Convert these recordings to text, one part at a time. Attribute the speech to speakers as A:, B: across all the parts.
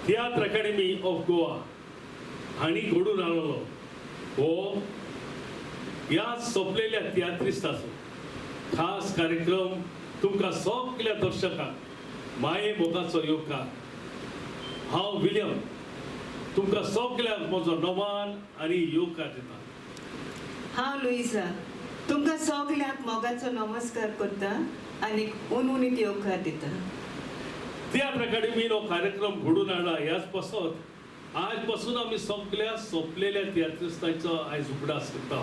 A: Tiatr academy of Goa हांणी घडून हाडलेलो हो ह्या सोंपलेल्या तियात्रिस्ताचो खास कार्यक्रम. तुमकां सगल्या दर्शकांक माये मोगाचो येवकार. हांव विलियम तुमकां सगल्यांक म्हजो नमान आनी येवकार दिता.
B: हांव लुईसा तुमकां सगल्यांक मोगाचो नमस्कार करता आनी उनउनीत येवकार दिता.
A: तियात्र अकॅडमीन हो कार्यक्रम घडून हाडला ह्याच पासत आज पासून आमी सगल्या सोंपलेल्या तियात्रिस्तांचो आयज उगडास करता.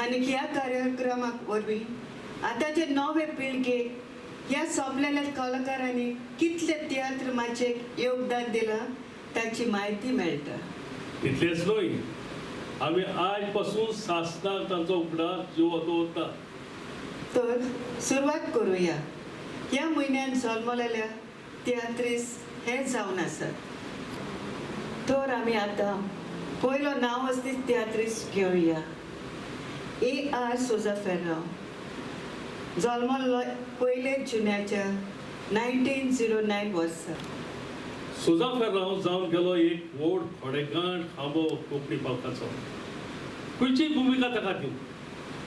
B: आनी ह्या कार्यक्रमाक वरवीं आतांचे नवे पिळगेक ह्या सोंपलेल्या कलाकारांनी कितले तियात्र माचयेक योगदान दिलां ताची म्हायती मेळटा.
A: तितलेंच न्हय, आमी आज पासून सासणाक तांचो उगडास जिवो दवरता.
B: तर सुरवात करुया. ह्या म्हयन्यान जल्मलेल्या तियात्रीस हे जावन आसात. तर आमी आतां पयलो नांव तियात्रीस घेवया. ए आर सोजा फेर्रांव जल्मल्लो पयले जुन्याच्या 1909 वर्सा.
A: सुजा फेर्रांव जावन गेलो एक व्हड खडेगांठ खांबो कोंकणी पावकाचो. खंयचीय भुमिका ताका दिवं,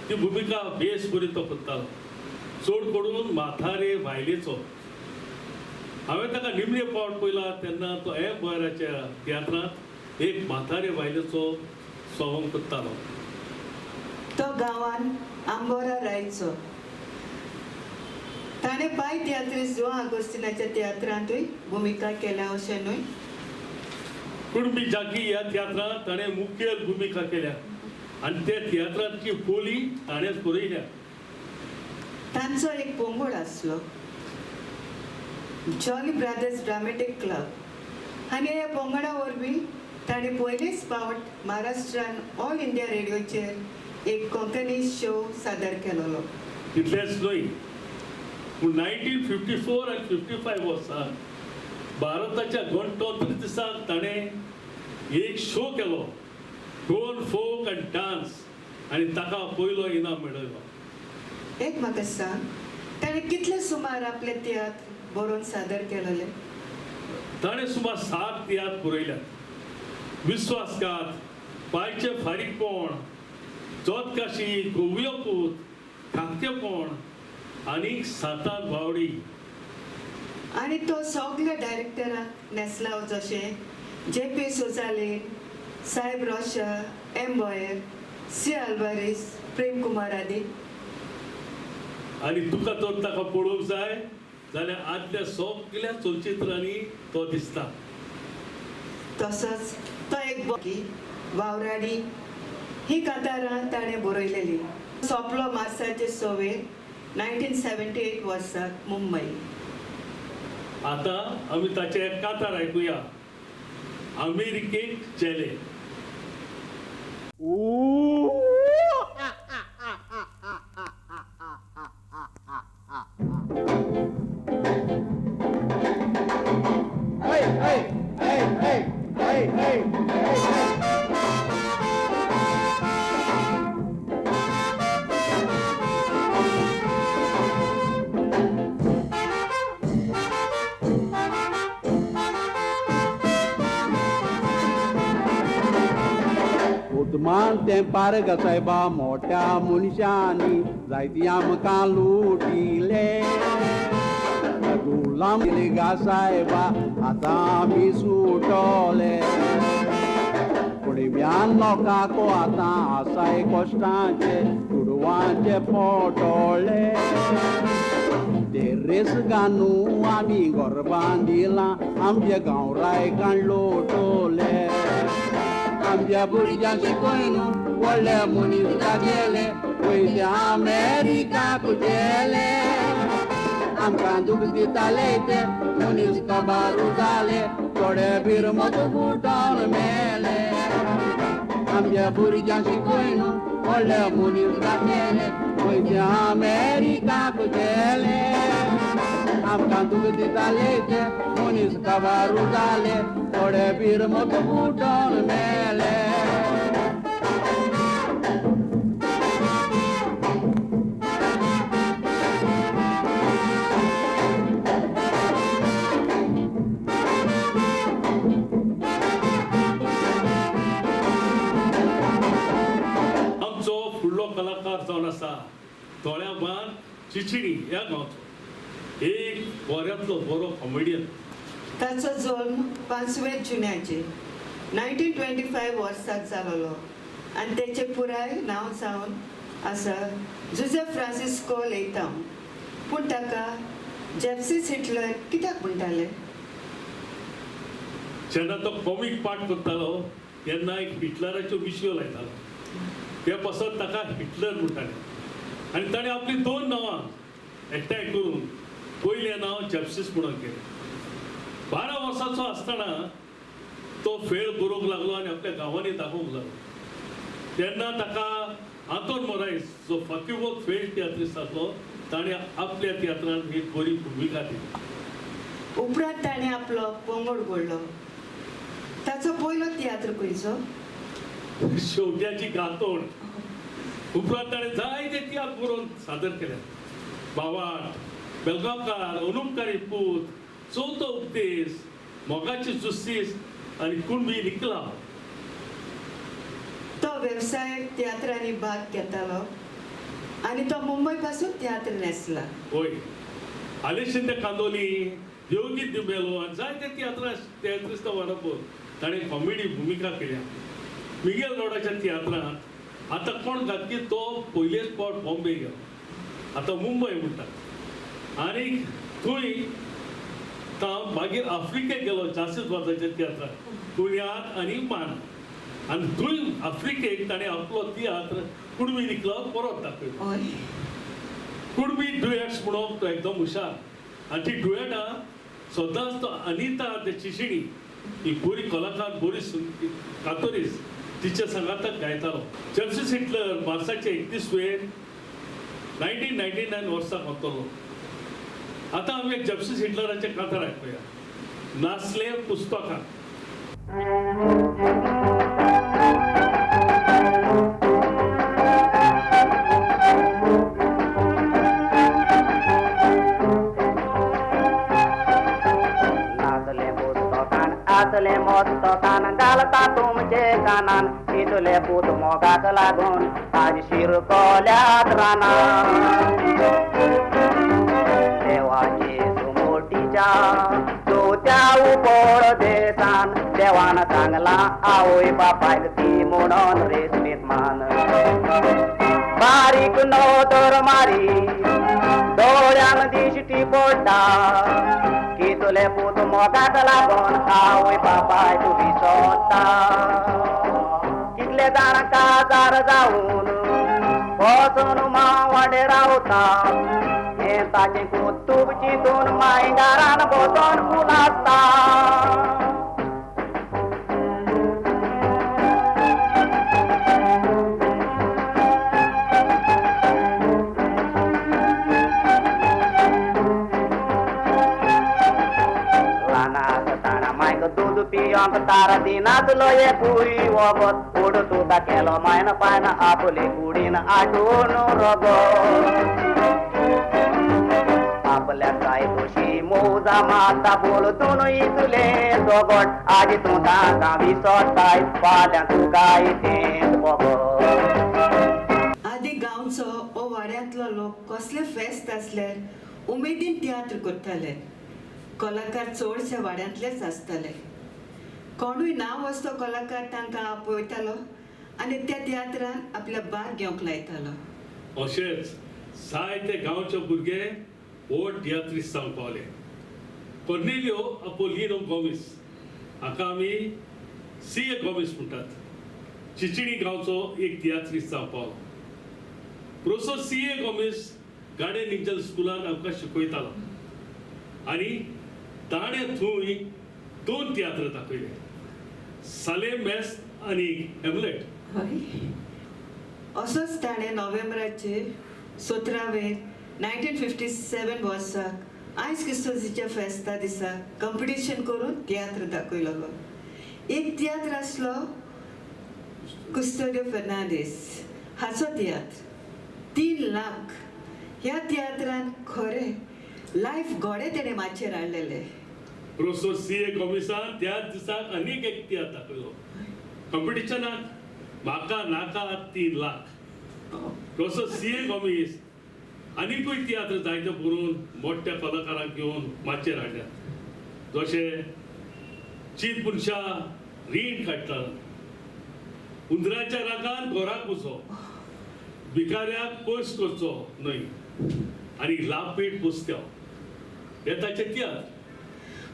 A: ती भुमिका बेस बरी तो करतालो, चड करून म्हातारे बायलेचो. हांवें ताका निमणे फावट पळयला तेन्ना तो एम बोयराच्या तियात्रांत एक म्हातारे बायलेचो सवंग करतालो.
B: तो गांवान आंबोरा रायचो. ताणें पाय तियात्रीस जुआ आगोस्तिनाच्या तियात्रांतूय भुमिका केल्या अशें न्हय?
A: कुणबी जाकी ह्या तियात्रांत ताणें मुखेल भुमिका केल्या आनी त्या तियात्रांतली बोली ताणेंच बरयल्या.
B: तांचो एक पंगड आसलो, जॉली ब्रादर्स ड्रामेटीक क्लब, आनी ह्या पंगडा वरवीं ताणें पयलेच फावट महाराष्ट्रान ऑल इंडिया रेडियोचेर एक कोंकणी शो सादर केलोलो.
A: तितलेंच न्हय, पूण 1954 आनी 55 वर्सा भारताच्या गणतंत्र दिसाक ताणें एक शो केलो, गोवन फोक आनी डान्स, आनी ताका पयलो इनाम मेळयलो.
B: एक म्हाका सांग, ताणें कितले सुमार आपले तियात्र बरोवन सादर केलेले?
A: ताणें सुमार 7 तियात्र बरयल्यात. विस्वासघात, पायचें फारीकपण, जोतकाशी, गोवयो पूत, खांकेपण आनी सातान बावडी.
B: आनी तो सगल्या डायरेक्टरांक नेसलाव, जशें जे पी सोजाले, साहेब रोशा, एम बॉयर, सी अल्वारीस, प्रेम कुमार आदी.
A: आनी तुका तर ताका पळोवंक जाय जाल्यार आदल्या सगल्या चलचित्रांनी तो दिसता.
B: तसोच तो एक बोकी वावराडी ही कातारां ताणें बरयलेली. सोंपलो मार्साचे सवेर 1978 वर्साक मुंबय.
A: आतां आमी ताचें एक कातार आयकुया, अमेरिकेक जेले.
C: Hey, hey, hey, hey, hey, hey, hey, hey. उदमान तें पारग सायबा मोट्या मनशांनी जायती आमकां लुटिले. गुलाम गा सायबा आतां आमी सुटोले. कुणब्यान लोकांक आतां आसाय कश्टांचे दुडवांचे पोटोळे. ते रेस गानू आमी गोरबान दिलां आमचे गांवरायकान लोटोले. आमच्या भुरग्यांक शिकय न्हू व्हडले मनीस जागेले पयशे अमेरिकाक गेले. आमकां दूख दिताले ते मनीस काबारू जाले थोडे बिरमत फुटोन मेले. आमच्या भुरग्यांक शिकय न्हू व्हडले मनीस जागेले पयशे अमेरिकाक गेले. आमकां दूख दिताले ते मनीस काबारू जाले थोडे बिरमत फुटोन मेले.
A: चिचिणी ह्या गांवचो एक बऱ्यांतलो बरो कॉमेडियन.
B: ताचो जल्म 5 जुन्याचे 1925 वर्साक जालोलो आनी तेचें पुराय नांव जावन आसा जुझेफ फ्रांसिस्को लेतांव. पूण ताका जेप्सिस हिटलर कित्याक म्हणटाले?
A: जेन्ना तो कॉमीक पार्ट करतालो तेन्ना एक हिटलराच्यो मिशयो लायतालो, ते पासत ताका हिटलर म्हणटाले. आनी ताणें आपलीं दोन नांवां एकठांय करून पयलें नांव जेप्सिस म्हणून केलें. 12 वर्सांचो आसतना तो फेळ बरोवंक लागलो आनी आपल्या गांवांनी दाखोवंक लागलो. तेन्ना ताका आंतोन मोरायस जो फाकिवोक फेळ तियात्रिस्त आसलो ताणें आपल्या तियात्रांत एक बरी भुमिका दिली.
B: उपरांत ताणें आपलो पंगड घडलो. ताचो पयलो तियात्र खंयचो?
A: शेवट्याची गातोड. उपरांत ताणें जायते तियात्र बरोवन सादर केले. बावाट, बेलगांवकार, अनुपकारी पूत, चवथो उपदेश, मोगाची जुस्तीस आनी कुणबी निकला.
B: तो वेवसायीक तियात्रांनी भाग घेतालो आनी तो मुंबय पासून तियात्र न्हेसला.
A: होय, आलेशिंदे कांदोली, देवगीत दिमेलो आनी जायते तियात्रिस्ता वांगडा ताणें कॉमेडी भुमिका केल्या. मिगेल रोडाच्या तियात्रांत आतां कोण घातकी तो पयलेच फावट बॉम्बे गेलो, आतां मुंबय म्हणटात. आनी थंय तो मागीर आफ्रिकेक गेलो जासीस वाजाच्या तियात्राक कुण्यात आनी मान. आनी थंय आफ्रिकेक ताणें आपलो तियात्र कुणबी निकलो परत दाखयलो.
B: हय,
A: कुणबी डुएट्स म्हणून तो एकदम हुशार आनी ती डुएटां सदांच तो अनिता ते चिशिणी ही बरी कलाकार, बरी कातोरीस तिच्या सांगाताक गायतालो. जेप्सिस हिटलर मार्साचे 31 वेर 1999 वर्साक वतलो. आतां आमी एक जेप्सिस हिटलराचें कांतार आयकुया, नासले पुस्तकां.
C: नाचले पुस्तकान आसले मस्तकान घालता तुमचे कानान तितले पूत मोगाक लागून आज शिरकोल्यात रानान. देवाची सुमोटीच्या चवथ्या उपोळ देसान देवान सांगला आवय बापायक ती म्हणून रेस्पेत मान. बारीक नदर मारी दोळ्यान दिश्टी पडटा कितले पूत मोगाक लागून आवय बापायक विसरता. कितले जाण काजार जावन वचून मावाडे रावता हें ताचें कुतूब चिंतून माय घरान बसून उलासता. ल्हान आसतना मायक दूद पियोंक तार दिनासलो एकूय वगत उड तुका केलो मायन पायन आपले कुडीन आठवण रगत. आपल्या जाय तशी मौजा माता बोलतून इतले दोगट आजी तूं तांकां विसरताय फाल्यां तुका तेंच बगर.
B: आदी गांवचो ओ वाड्यांतलो लोक कसले फेस्त आसल्यार उमेदीन तियात्र करताले. कलाकार चडशे वाड्यांतलेच आसताले. कोणूय नांव वचतो कलाकार तांकां आपयतालो आनी त्या तियात्रान आपल्या भाग घेवंक लायतालो.
A: अशेंच जायते गांवचे भुरगे व्हड तियात्रिस्त जावंक पावले. कोर्नेलियो अपोलिनो गोमीस हाका आमी सी ए गोमीस म्हणटात, चिचिणी गांवचो एक तियात्रिस्त जावंक पावलो. प्रोफेसर सी ए गोमीस गार्डियन एंजल स्कुलान आमकां शिकयतालो आनी ताणें थंय 2 तियात्र दाखयले, साले मेस आनी हेमलेट.
B: हय, असोच ताणें नोव्हेंबराचे 17 1957 वर्साक आयज क्रिस्तोजीच्या फेस्ता दिसा कंपिटिशन करून तियात्र दाखयलो. एक तियात्र आसलो कुस्तोडियो फेर्नांदीस हाचो तियात्र 3 लाख. ह्या तियात्रान खरें लायफ घोडे तेणें माचयेर हाडलेले.
A: प्रोफेसर सी ए गोमिसान त्याच दिसाक आनीक एक तियात्र दाखयलो कंपिटिशनाक, म्हाका नाका 3 लाख. प्रोफेसर सी ए गोमीस आनीकूय तियात्र जायते बरोवन मोठ्या कलाकारांक घेवन माचयेर हाडल्यात, जशे चीत मनशां रीण काडटा, उंदराच्या रागान घोराक वचो, भिकाऱ्याक पयस करचो न्हय आनी लापीट पुस्त्याव हे ताचे तियात्र.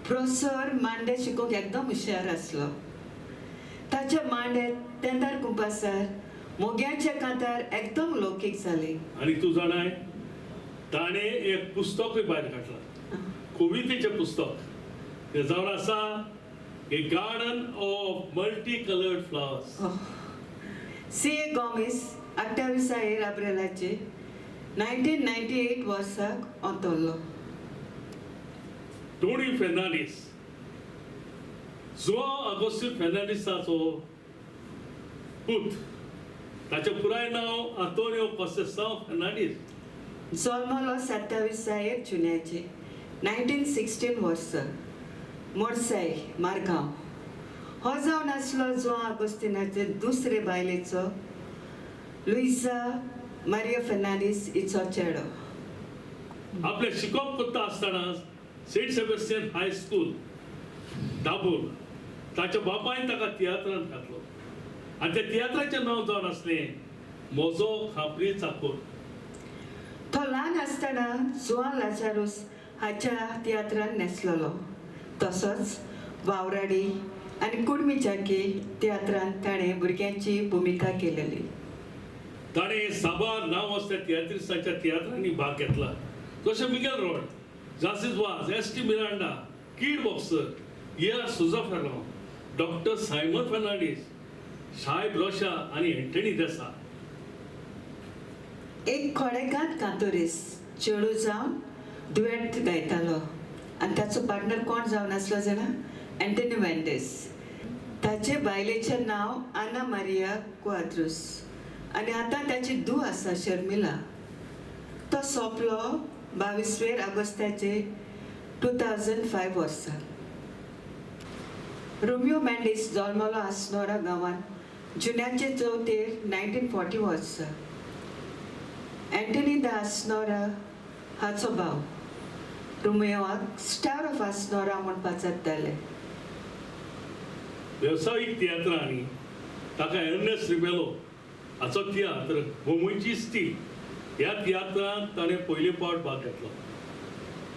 B: प्रोसर मांडे शिकोवंक एकदम हुशार आसलो. ताच्या मांडे तेंदार कुंपासार मोग्याच्या कांतार एकदम लौकीक जाले.
A: आनी तूं जाणाय, ताणें एक पुस्तकूय भायर काडलां, कवितेचें पुस्तक, तें जावन आसा a garden of multi coloured flowers.
B: C A Gomes 28 एप्रिलाचे 1998 वर्साक अंतरलो.
A: टोनी फेर्नांडीस, जुआंव आगोस्तीन फेर्नांडीसाचो पूत. ताचें पुराय नांव आंतोनियो कॉसेसांव फेर्नांडीस.
B: जल्मलो 27 जुन्याचे 1916 वर्सा मोरसाय मारगांव. हो जावन आसलो जुआंव आगोस्तिनाचे दुसरे बायलेचो लुइसा मारिया फेर्नांडीस हिचो चेडो.
A: आपलें शिकोवप करता आसतना saint Sebastian high school Dabol ताच्या बापायन ताका तियात्रांत घातलो आनी त्या तियात्राचें नांव जावन आसलें म्हजो खापरी चाकोर.
B: तो ल्हान आसतना जुआन लाजारूस हाच्या तियात्रान न्हेसलेलो. तसोच वावराडी आनी कुडमी जाकी तियात्रान ताणें भुरग्यांची भुमिका केलेली.
A: ताणें साबार नांव आसल्या तियात्रिस्तांच्या तियात्रांनी भाग घेतला, जशें Miguel Rod, Jacis Vaz, S T Miranda, Kid Boxer, A R Souza Ferrao, doctor Simon Fernandes, Saib Rocha आनी एंटनी देसा.
B: एक खोडेकांत कांतोरीस चेडू जावन दुयेंत गायतालो आनी ताचो पार्टनर कोण जावन आसलो जाणा, एंटनी वेंडेस. ताचे बायलेचें नांव आना मारिया कुआद्रुस आनी आतां ताची धूव आसा शर्मिला. तो सोंपलो 22 ऑगस्टाचे 2005 वर्सा. रोमियो मेंडीस जल्मलो आसनोरा गांवांत जुन्याचे चवथेर 1940 वर्सा. एंटनी the Assonora हाचो भाव. रोमियोआक स्टार ऑफ आसनोरा म्हूण पाचारताले.
A: वेवसायीक तियात्रांनी ताका एर्नेस्ट रिबेलो हाचो तियात्र मुंबयची स्टील ह्या तियात्रांत ताणें पयले फावट भाग घेतलो.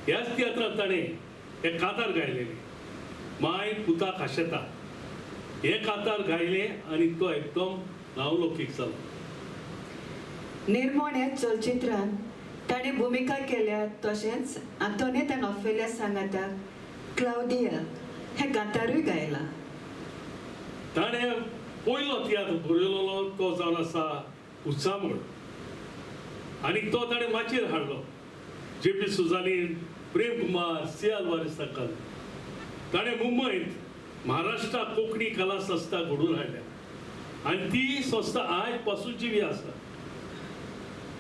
A: ह्याच तियात्रांत ताणें एक कातार गायलेलें, माय पुता खाशेता हें कातार गायलें आनी तो एकदम नांवलौकीक जालो.
B: निर्मोण ह्या चलचित्रांत ताणें भुमिका केल्या. तशेंच आंतोनेत आनी ऑफेलिया सांगाताक क्लावदिया हें कांतारूय गायलां.
A: ताणें पयलो तियात्र बरयलेलो तो जावन आसा उचांबळ आनी तो ताणें माचयेर हाडलो J P सुजालीन, Prem Kumar, C Alvares ताका. ताणें मुंबयत महाराष्ट्रा कोंकणी कला संस्था घडोवन हाडल्या आनी ती संस्था आयज पासून जिवी आसा.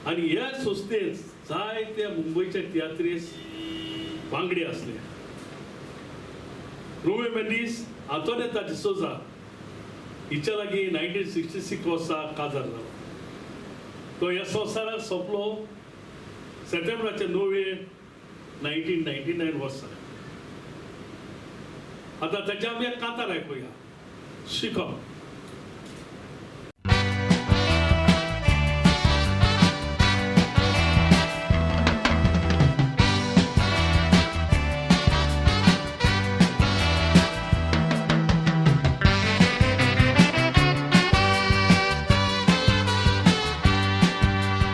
A: आनी ह्या संस्थेंत जायते मुंबयचे तियात्रीस वांगडी आसले. रोमियो मेंडीस आंतोनेता डिसोजा हिच्या लागीं 1966 वर्सा काजार जालो. तो ह्या संवसाराक सोंपलो सप्टेंबराचे 9 1999 वर्सा. आतां ताच्या आमी एक कांतार आयकुया, शिकप.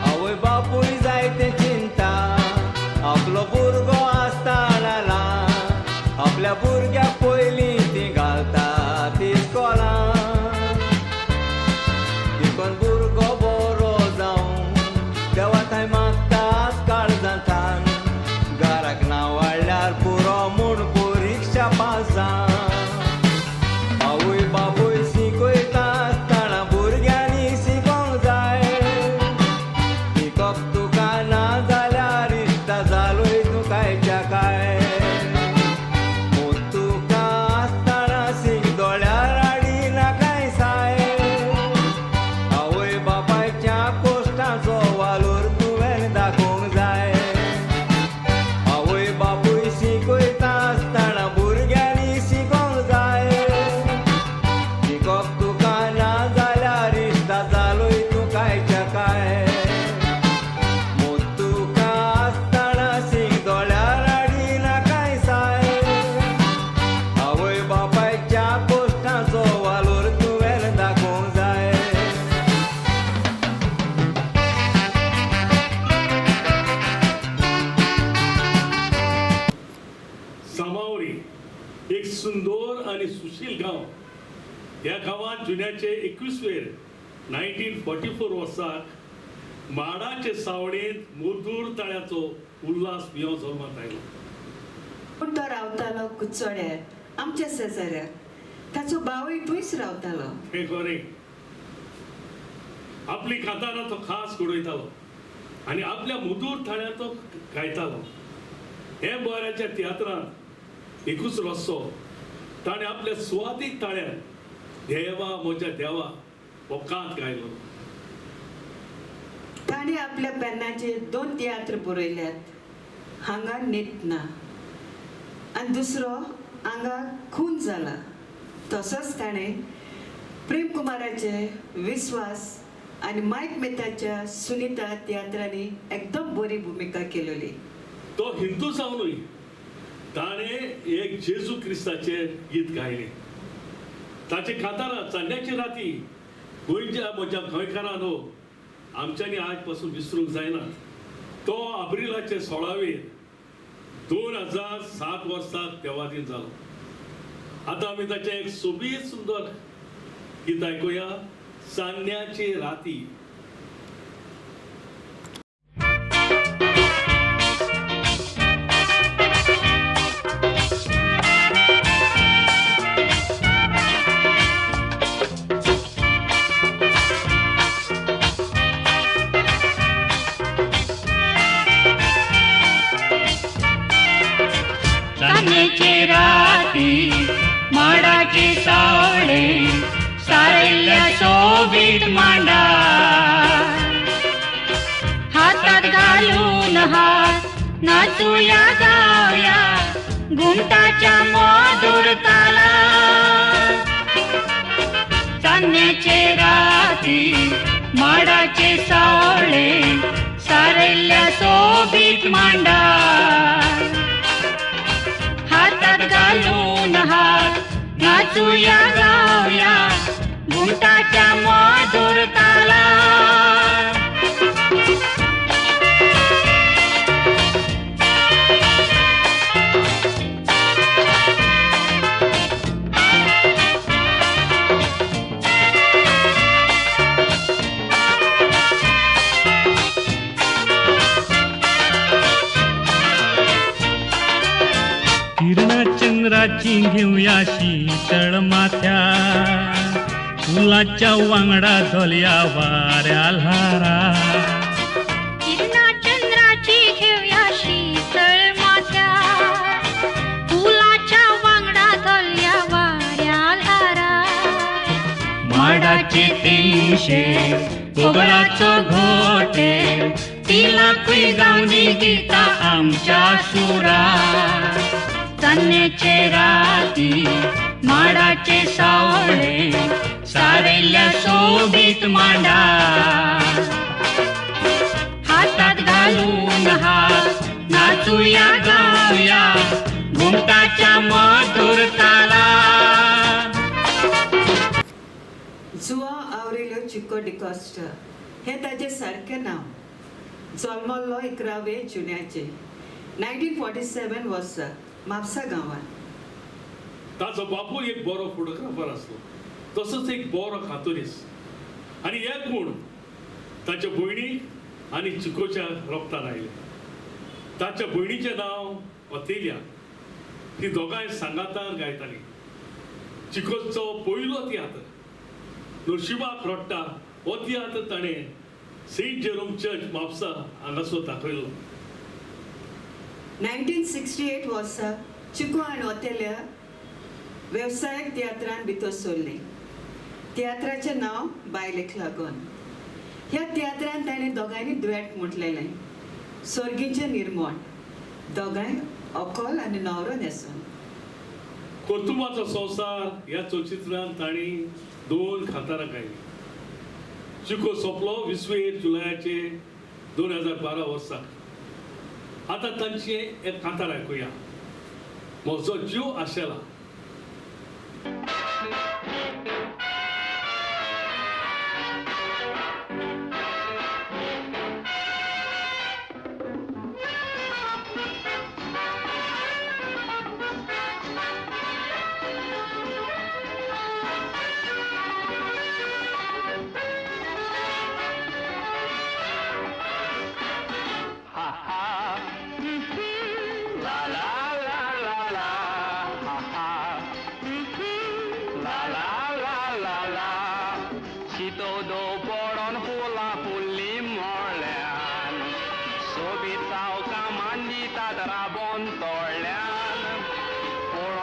D: आवय बापूय जायते चिंता आपलो भुरगो आसतना ल्हान, आपल्या भुरग्याक पयलीं ती घालता इस्कोलान. देखून भुरगो बरो जावं देवा थंय मागता काळजांतान, घराक ना वाडल्यार पुरो म्हूण परिक्षा पास जावन. आवय बापूय शिकयता आसतना भुरग्यांनी शिकोंक जाय, शिकप तुका ना जाल्यार इश्टा जालोय तूं कायच्या काय. मोत
A: सामावरी एक सुंदर आनी सुशील गांव. ह्या गांवांत जुन्याचे 21 वेर 1944 वर्साक माडाचे सावळेंत मधूर ताळ्याचो उल्हास मियांव जल्मात आयलो.
B: पूण तो रावतालो कुचोड्यार आमच्या शेजाऱ्याक. ताचो भावूय थंयच रावतालो.
A: हें खरें, आपली कांतारां तो खास घडयतालो आनी आपल्या मधूर थाळ्यात तो गायतालो. हे बऱ्याच्या तियात्रांत एकूच रस्तो ताणें आपल्या सुवादीक ताळ्यान देवा म्हज्या देवा हो कांत गायलो.
B: ताणें आपल्या पेनाचेर 2 तियात्र बरयल्यात, हांगा न्हिदना आनी दुसरो हांगा खून जाला. तसोच ताणें प्रेम कुमाराचे विस्वास आनी मायक मेहताच्या सुनिता तियात्रांनी एकदम बरी भुमिका केलेली.
A: तो हिंदू जावनूय ताणें एक जेजू क्रिस्ताचें गीत गायलें. ताचे कांतारां चान्न्याची राती गोंयच्या म्हज्या गोंयकारांनो आमच्यांनी आज पासून विसरूंक जायना. तो आब्रिलाचे 16वेर 2007 वर्साक देवाधीन जालो. आतां आमी ताचें एक सोबीत सुंदर गीत आयकुया, चान्न्याची राती.
E: चांदण्याचे राती माडाचे सावळे सारयल्ल्या सोबीत मांडा, हातात घालून हात नाचूया गावया घुमटाच्या मधुर ताला. चांदण्याचे राती माडाचे सावळे सारयल्ल्या सोबीत मांडा, हातात घालून हात नाचूया गावया घुमटाच्या मधुर ताला.
F: चंद्राची घेऊया शीतळ माथ्या, फुलाच्या वांगडा धोलया वाऱ्या ल्हारा.
E: किरणा चंद्राची घेऊया शीतळ माथ्या, फुलाच्या वांगडा धोलया वाऱ्या ल्हारा.
F: माडाचे तेंगशे कोगळाचो घोटे, तिलाकूय गावनी गीता आमच्या सुरा. चांदण्याचे राती माडाचे सावळे सारयल्ल्या सोबीत मांडा, हातात घालून हात नाचूया गावया घुमटाच्या मधुर ताला.
B: जुआ आवरेलियो चिको डिकॉस्टा हें ताचें सारकें नांव. जल्मल्लो 11 जुन्याचे 1947 वर्सा म्हापसा गांवांत.
A: ताचो बापूय एक बरो फोटोग्राफर आसलो, तसोच एक बरो कातोरीस आनी हे गूण ताच्या भयणीक आनी चिकोच्या रोगतान आयले. ताच्या भयणीचें नांव ओतेलिया. ती दोगांय सांगातान गायताली. चिकोचो पयलो तियात्र नशिबाक रडटा हो तियात्र ताणें सेंट जेरोम चर्च म्हापसा हांगासर दाखयलो.
B: 1968 वर्सा चिको आनी ओतेलिया वेवसायीक तियात्रान भितर सरली. तियात्राचें नांव बायलेक लागून. ह्या तियात्रान ताणें दोगांयनी दुयेंत म्हटलेलें सर्गीचें निर्मण, दोगांय अकोल आनी न्हवरो न्हेसून.
A: कर्तुबाचो संवसार ह्या चलचित्रान तांणी 2 कांतारां गायलीं. चिको सोंपलो 20 जुलयाचे 2012 वर्साक. आतां तांचें एक कांतार आयकुया, म्हजो जीव आशेला.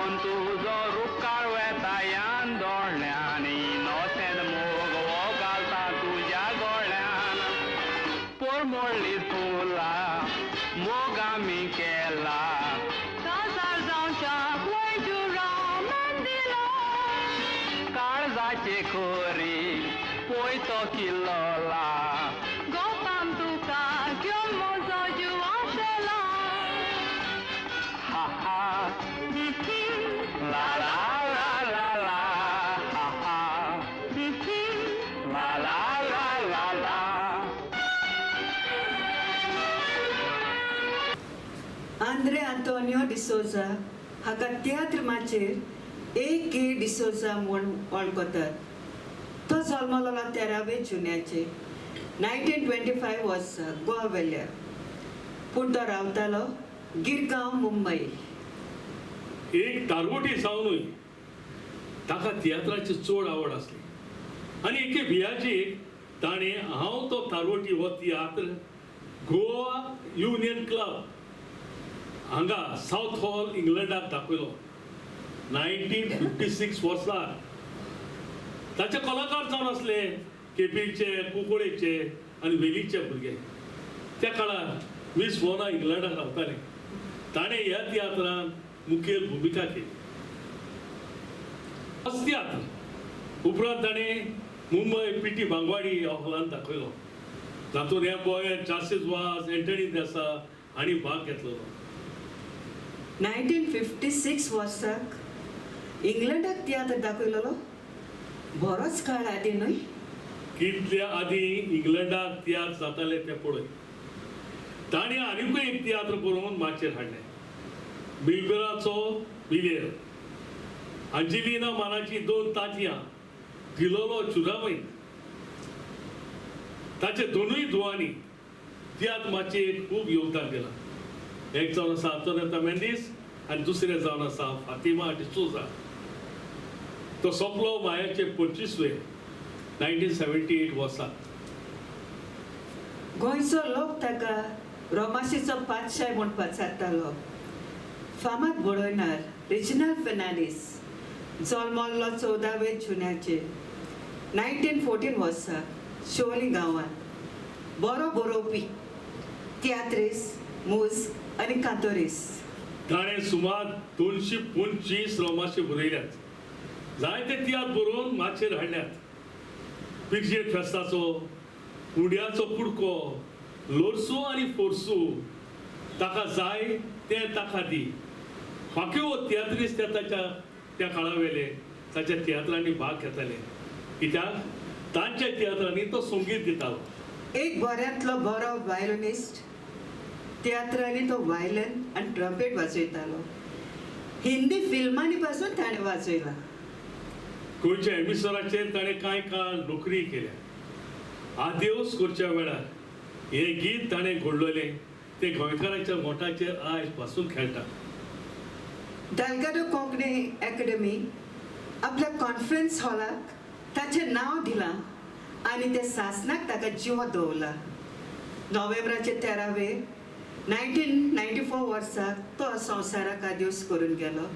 D: पोवन तुजो रुपकार वेता यान दोळ्यान इनोसेंट मोग हो घालता तुज्या गोळ्यान पोरमोडली फुलां मोग आमी केला काजार जावच्याक वय जुरामान दिलो काळजाचे खोरी पोय तो किल्लोला गोपाम तुका घेवन म्हजो जीव आशेला हा हा ला ला ला ला ला हा हा ला ला ला ला ला.
B: आंद्रे आंतोनियो डिसोजा हाका तियात्र माचयेर ए के डिसोजा म्हूण वळखतात. तो जल्मलो 13 जुन्याचे 1925 वर्सा गोवा वेल्यार, पूण तो रावतालो गिरगांव मुंबय.
A: एक तारवटी जावनूय ताका तियात्राची चड आवड आसली आनी एके भियाजीक ताणें हांव तो तारवटी हो तियात्र गोवा युनियन क्लब हांगा सावथ हॉल इंग्लंडाक दाखयलो 1956 वर्सा. ताचे कलाकार जावन आसले केपेंचे, कुंकळेचे आनी वेलीचे भुरगे. त्या काळार मिस मोना इंग्लंडाक रावताले. ताणें ह्या तियात्रांत मुखेल भुमिका केली. होच तियात्र उपरांत ताणें मुंबय पी टी बांगवाडी ह्या हॉलांत दाखयलो, तातूंत हे बॉय चार्सीस वाज, एंटनी देसा हांणी भाग घेतलो.
B: 1956 वर्साक इंग्लंडाक तियात्र दाखयलेलो, बरोच काळ आदीं न्हय.
A: कितल्या आदीं इंग्लंडाक तियात्र जाताले ते पळय. ताणें आनीकूय एक तियात्र बरोवन माचयेर हाडले, बिलबिराचो बिलेर, अंजेलिना मानाची 2 तांतयां, दिलोलो चुरामैन. ताचे दोनूय धुवांनी तियात्र माचयेर खूब योगदान दिलां. एक जावन आसा आंतोनेता मेंदीस आनी दुसरें जावन आसा फातिमा डिसोजा. तो सोंपलो मायाचे 25वे 1978 वर्सा.
B: गोंयचो लोक ताका रोमाशीचो पातशाय म्हूण पाचारतालो. फामाद बडोयनार रिजिनल फेर्नांडीस जल्मल्लो 14 जुन्याचे 1914 वर्सा शिवोली गांवांत. बरो बरोवपी, तियात्रीस, मुज आनी कांतोरीस.
A: ताणें सुमार 225 रोमाशी बरयल्यात. जायते तियात्र बरोवन माचयेर हाडल्यात. पिरजेट फेस्ताचो, उंड्याचो कुडको, लोरसू आनी फोर्सू, ताका जाय तें ताका दी, फाक्यो तियात्रीस त्या ताच्या त्या काळावेले ताच्या तियात्रांनी भाग घेताले, कित्याक तांच्या तियात्रांनी तो संगीत दितालो.
B: एक बऱ्यांतलो बरो व्हायोलिनिस्ट, तियात्रांनी तो व्हायोलीन आनी ट्रम्पेट वाजयतालो. हिंदी फिल्मांनी पासून ताणें वाजयलां.
A: गोंयच्या एमिसोराचेर ताणें कांय काळ नोकरी केल्या. आदेवस करच्या वेळार हें गीत ताणें घडलेलें तें गोंयकारांच्या मोटाचेर आयज पासून खेळटा.
B: दालगादो कोंकणी अकॅडमी आपल्या कॉन्फरन्स हॉलाक ताचें नांव दिलां आनी त्या सासनाक ताका जिवो दवरला. नोव्हेंबराचे 13 1994 वर्सा तो संवसाराक आदेवस करून गेलो.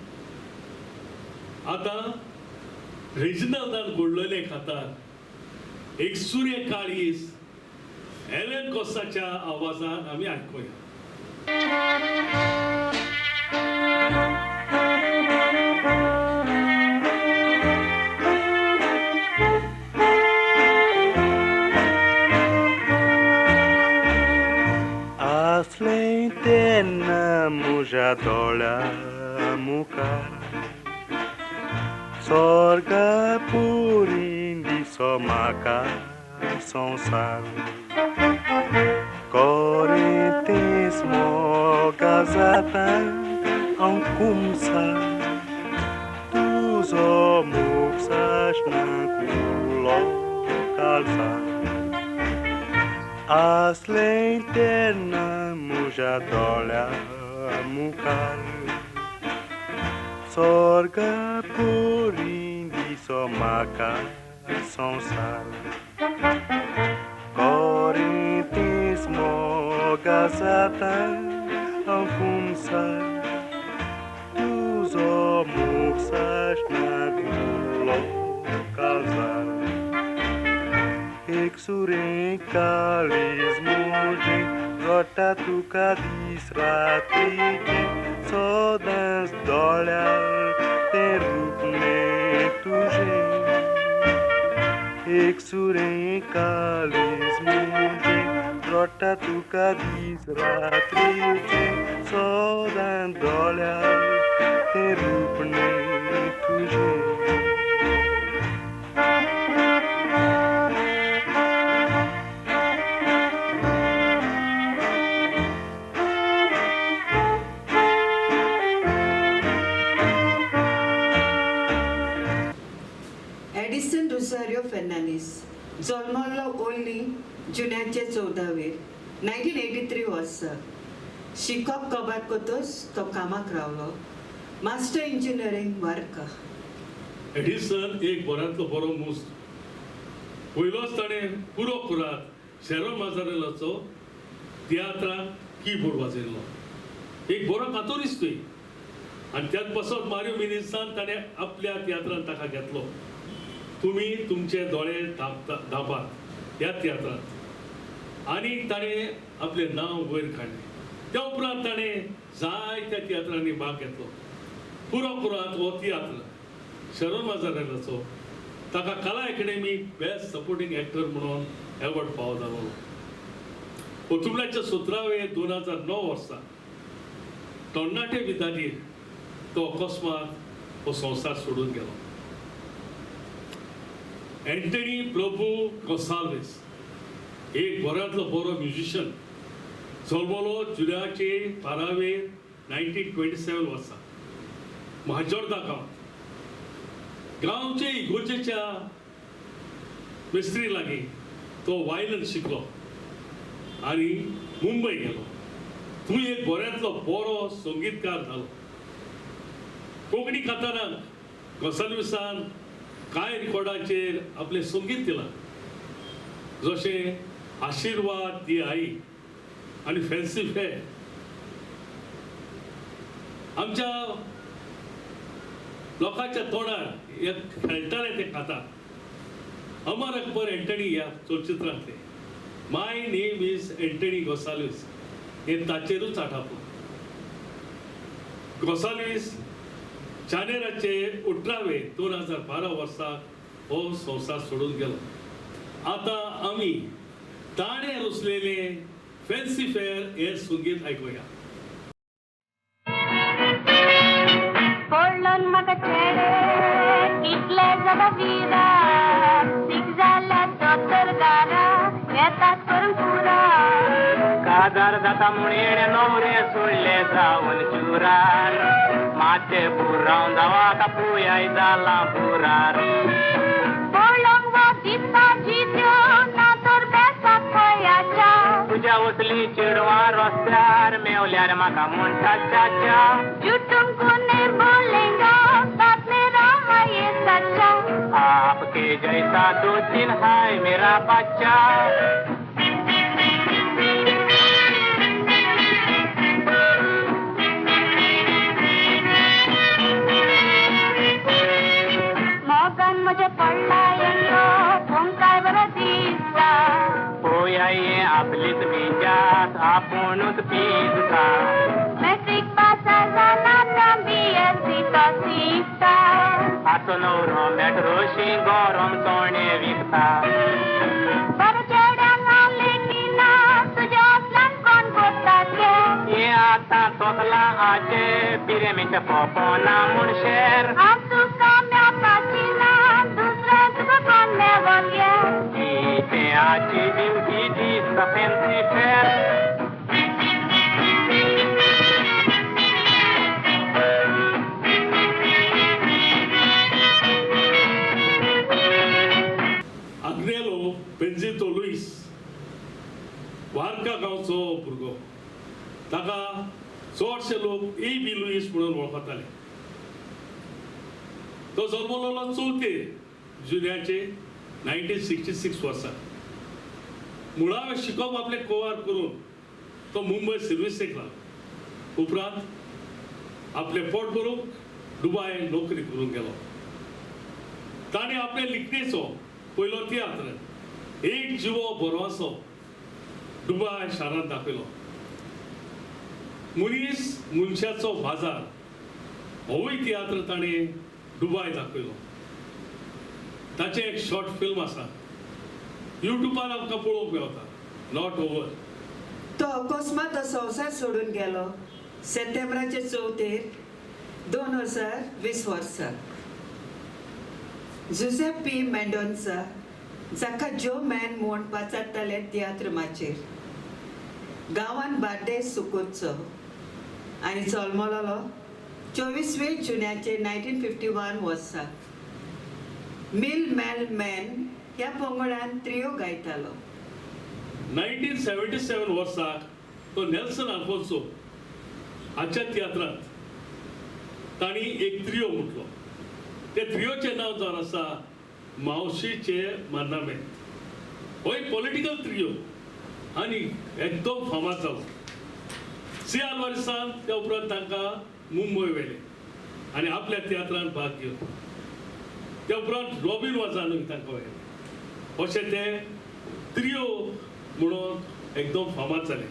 A: आतां रेजिनाल्दान घडलेले खातार एक सूर्य काळीस एलन कोसाच्या आवाजान आमी आयकुया.
G: आसलें तेन्ना म्हज्या दोळ्या मुखार स्वर्गा पुरी दिसो म्हाका संवसार कोरेंतीस मोगा जाता हांव कुमसार तुजो मोग सासणा कुलो काळजार आसलें तेन्ना म्हज्या दोळ्या मुखार स्वर्गा पुरी दिसो म्हाका संवसार कोरेंतीस मोगा जाता हांव कुमसार तुजो मोग काळीज म्हजें रडटा तुका दीस रातीचें सदांच दोळ्यार तें रुपणें तुजें एक सुरें काळीज म्हजें रडटा तुका दीस रातीचें सदांच दोळ्यार तें रुपणें तुजें.
B: एडिसन रोसारियो फेर्नांडीस जल्मल्लो ओल्ली जुन्याचे 14वेर 1983 वर्सा. शिकप कबार करतच तो कामाक रावलो. Master engineering Varca.
A: Edison एक बऱ्यांतलो बरो मुस्त. पयलोच ताणें पुरो कुरात शेरो माजारेलाचो तियात्राक कीबोर्ड वाजयल्लो. एक बरो कातोरिस्तूय आनी त्याच पासत मारियो मिनिसान ताणें आपल्या तियात्रान ताका घेतलो. तुमी तुमचे दोळे धांपात ह्या तियात्रांत आनी ताणें आपलें नांव वयर काडलें. त्या उपरांत ताणें जायत्या तियात्रांनी भाग घेतलो. पुरो कुरात हो तियात्र शरण माजारेलाचो ताका कला अकॅडमी बेस्ट सपोर्टींग एक्टर म्हणून एवॉर्ड फावो जालो. ओतुमल्याच्या 17वे 2009 वर्सा तरणाटे विधातीर तो अकस्मात हो संवसार सोडून गेलो. एंटनी प्रभू गोसाल्वेस एक बऱ्यांतलो बरो म्युजिशन. जल्मलो जुलयाचे 12वे 1927 वर्सा म्हाजोर्दा गांवांत. गांवचे इगोर्जेच्या मिस्त्री लागीं तो वायलन शिकलो आनी मुंबय गेलो. थंय एक बऱ्यांतलो बरो संगीतकार जालो. कोंकणी खाताना गोसाल्विसान कांय रिकॉर्डाचेर आपलें संगीत दिलां, जशें आशिर्वाद दी आई आनी फॅन्सी फेर. आमच्या लोकांच्या तोंडार एक खेळटाले ते खाता. अमर अकबर एंटनी ह्या चलचित्रांतले my name is Antony Gonsalves हे ताचेरूच आठापलो. गोसाल्वीस जानेराचे 18वे 2012 वर्सा हो संवसार सोडून गेलो. आतां आमी ताणें रचलेले फॅन्सी फेअर हे संगीत आयकुया.
E: पडलोन म्हाका चेडे कितले जाता विरा सीक जाल्यार दोतोर गारा येतात करून पुरा.
C: काजार जाता म्हूण येणें नवरे सोडले जावन चुरार माते पुरावन जावा पुयाय जालां पुरार.
E: पळोवंक वा दिसता जित्यो ना तर बेसाक खंयाच्या
C: तुज्या वसली चेडवां रस्त्यार मेवल्यार म्हाका म्हणटा चाचा.
E: जुटूंक कोने बोलेंगा बात मेरा है ये सच्चा.
C: आपके जैसा दो तीन है मेरा बच्चा.
E: मोगान म्हज्या पडला येयलो पोंकाय बरो दिसता.
C: पोयाय आपलीच मिजास आपुणूच पिजता.
E: मॅट्रीक पास जाना ता बीएससी तो शिकता.
C: आसो नवरो मेट्रोशी गरम चोणे विकता.
E: बरें चेड्यांक हांव लेखिना तुज्या असल्यान कोण कोत्ता ते.
C: हे आतां तोखला आजे पिरेमीच्या पोपोना म्हूण शेर.
E: हांव तुका मेळपाची ना दुसरें तुका कोण मेळोन ये.
C: जिते आजी ब्युटी दिसता फॅन्सी फेर.
A: आग्नेलो बेंजितो लुईस वार्का गांवचो भुरगो. ताका चडशे लोक ए बी लुईस म्हणून वळखताले. तो जल्मलो 4 जुन्याचे 1966 वर्सा. मुळावें शिकप आपलें कोवार करून तो मुंबय सर्विसेक लागलो. उपरांत आपलें पोट भरूंक दुबाय नोकरी करूंक गेलो. ताणें आपले लिखणेचो पयलो तियात्र एक जिवो बरो दुबाय शारांत दाखयलो. मनीस मनशाचो बाजार होवूय तियात्र ताणें दुबाय दाखयलो. ताचें एक शॉर्ट फिल्म आसा, युट्यूबार आमकां पळोवंक मेवता, not over.
B: तो अकस्मात तो संवसार सोडून गेलो सप्टेंबराचे 4 2020 वर्सा. जुझेफ पी मेंडोन्सा जाका जो मॅन म्हूण पाचारताले तियात्र माचयेर, गांवान बार्देस सुकोरचो आनी जल्मलोलो 24 जुन्याचे 1951 वर्सा. मिल मॅल मॅन ह्या पंगडान त्रियो गायतालो.
A: 1977 वर्साक तो नेल्सन आल्फोन्सो हाच्या तियात्रांत तांणी एक त्रियो म्हटलो. त्या त्रियोचें नांव जावन आसा मावशीचे मरनामे. हो एक पॉलिटिकल त्रियो आनी एकदम फामाद जालो. सी आल्वारिसान त्या उपरांत तांकां मुंबय व्हेले आनी आपल्या तियात्रांत भाग घेवन त्या उपरांत रॉबीन वाजानूय तांकां व्हेले. अशें ते त्रियो म्हणून एकदम फामाद जाले.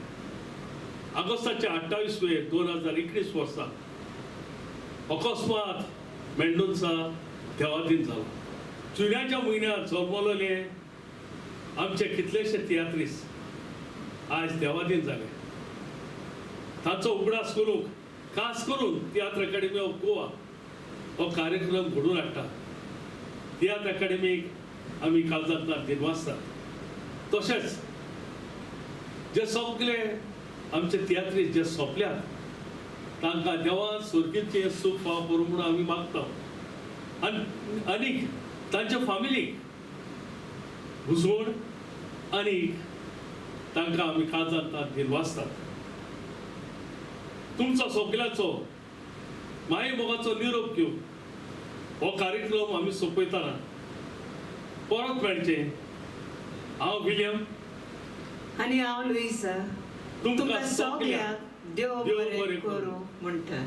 A: ऑगस्टाचे 28 मे 2021 वर्सा अकस्मात मेंडोन्सा देवाधीन जालो. जुन्याच्या म्हयन्यांत जल्मलेले आमचे कितलेशे तियात्रीस आयज देवाधीन जाले. ताचो उगडास करूंक खास करून तियात्र अकाडेमी ऑफ गोवा हो कार्यक्रम घडोवन हाडटा. तियात्र अकाडेमीक आमी काळजांतल्यान दिनवासतात. तशेंच जे सगळे आमचे तियात्रीस जे सोंपल्यात तांकां देवान सर्गीचें सूख फाव करूं म्हणून आमी मागता आनी आनीक तांच्या फामिलीक बुजवण आनी तांकां आमी काळजांतल्यान दिनवासतात. तुमचो सगळ्याचो माये मोगाचो निरोप घेवन हो कार्यक्रम आमी सोंपयतना परत मेळचें. हांव विलियम
B: आनी हांव लुईसा.
A: तुमकां
B: तुमकां सगळ्यांक देव
A: देव
B: बरें
A: बरें
B: करूं म्हणटा.